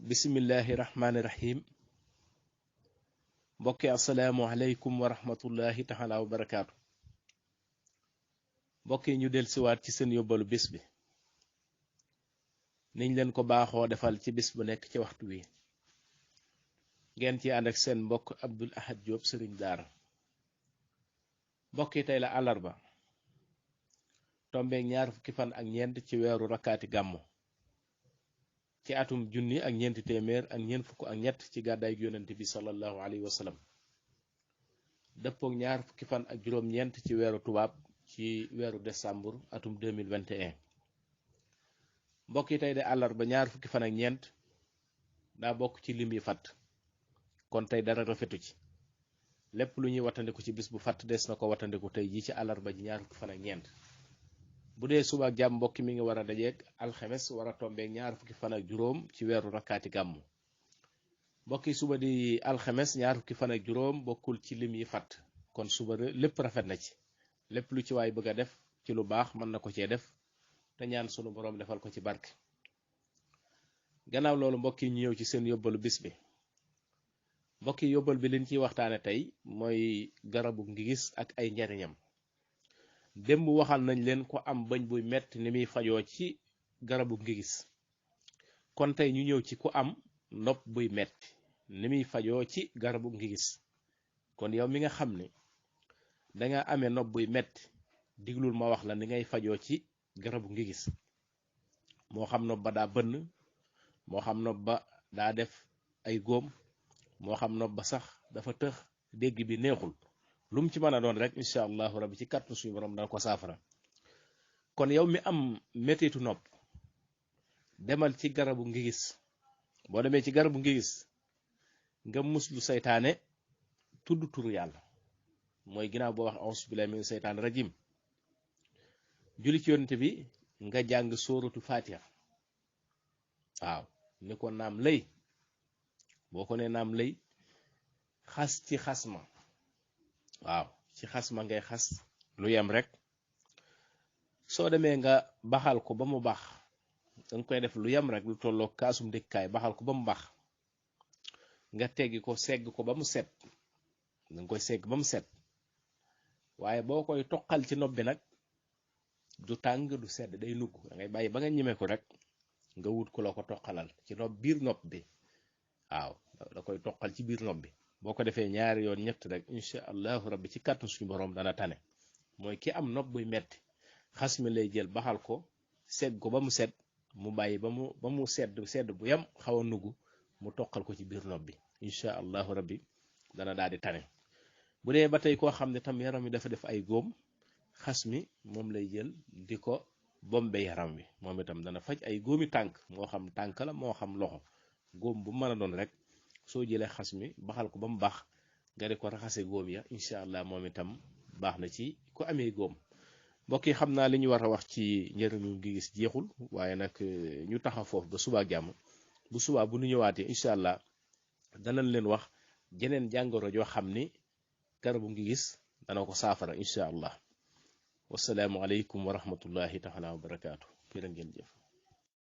bismillahi rahmaani rahim mbokki asalaamualeykum wa rahmatullahi taala wa barakaatu. mbokk yi ñu del siwaat ci seen yóbbalu bis bi niñ leen ko baaxoo defal ci bis bu nekk ci waxtu wi ngeen ci ànd ak seen mbokk Abdul Ahad Diop sëriñ daara. mbokk yi tey la àllarba tombeeg ñaar fukki fan ak ñeent ci weeru rakkaati gàmmu ci atum junni ak ñeenti téeméer ak ñeent fukk ak ñett ci gàddaay yonent bi sallallahu alayhi wa sallam dëppook ñaar fukki fan ak juróom-ñeent ci weeru tubaab ci weeru décembre atum 2021. mbokk yi tey de àllarba ñaar fukki fan ak ñeent daa bokk ci lim yi fatt kon tey dara rafetu ci lépp lu ñuy wattandiku ci bis bu fatt des na ko wattandiku tey ji ci àllarba ji ñaar fukki fan ak ñeent. bu dee suba ak jàmm mbokki mi ngi war a dajeeg alxemes war a tombeeg ñaar fukki fan ak juróom ci weeru rakkaati gàmmu. mbokki suba di alxemes ñaar fukki fan ak juróom bokkul ci lim yi fatt kon suba lépp rafet na ci lépp lu ci waay bëgg a def ci lu baax mën na ko cee def te ñaan sunu boroom defal ko ci barke. gannaaw loolu mbokki ñu ñëw ci seen yóbbalu bis bi. mbokki yóbbal bi liñ ciy waxtaane tey mooy garabu ngigis ak ay njariñam. démb waxal nañ leen ko am bëñ buy metti ni muy fajoo ci garabu ngigis kon tey ñu ñëw ci ku am nopp buy metti ni muy fajoo ci garabu ngigis. kon yow mi nga xam ne danga amee nopp buy metti diglul ma wax la ni ngay fajoo ci garabu ngigis. moo xam nopp ba daa bënn moo xam nopp ba daa def ay góom moo xam nopp ba sax dafa tëx dégg bi neexul lu mu ci mën a doon rek incha allahu rabbi ci kàttan suñu borom dana ko saafara. kon yow mi am mettitu nopp demal ci garabu ngigis. boo demee ci garabu ngigis nga muslu saytaane tudd turu yàlla mooy ginnaaw boo wax auzu billahi min seytaan rajim julli ci yonent bi nga jàng sóoratu fatiha. waaw ni ko naam lay boo ko ne naam lay xas ci xas ma. waaw ci xas ma ngay xas lu yem rek soo demee nga baxal ko ba mu bax danga koy def lu yem rek lu tolloo kaasum ndékkaay baxal ko ba mu bax nga teggi ko segg ko ba mu set danga koy segg ba mu set waaye boo koy toqal ci nopp bi nag du tàng du sedd day nugg da ngay bàyyi ba nga ñeme ko rek nga wut ko la ko toqalal ci nopp biir nopp bi. waaw da koy toqal ci biir nopp bi boo ko defee ñaari yoon ñett rek incha allahu rabbi ci kàttan suñu borom dana tane. mooy ki am nopp buy metti xas mi lay jël baxal ko segg ko ba mu set mu bàyyi ba mu sedd bu yem xaw a nugg mu toqal ko ci biir nopp bi incha allahu rabbi dana daal di tane. bu dee ba tey koo xam ne tam yaram wi dafa def ay góom xas mi moom lay jël di ko bombe yaram wi moom itam dana faj ay góomi tànk moo xam tànk la moo xam loxo góom bu mën a doon rek soo jëlee xas mi baxal ko ba mu baax nga di ko raxase góom ya incha allah moom itam baax na ci ku amee góom. mbokk yi xam naa li ñu war a wax ci njëriñu ngi gis jeexul waaye nag ñu taxaw foofu ba subaa jàmm bu subaa bu nu ñëwaatee incha allah danañ leen wax jeneen jàngoro joo xam ni garabu ngi gis dana ko saafara incha allah. wasalaamualeykum wa rahmatullahi taala wa barakaatu. jërë ngeen jëf.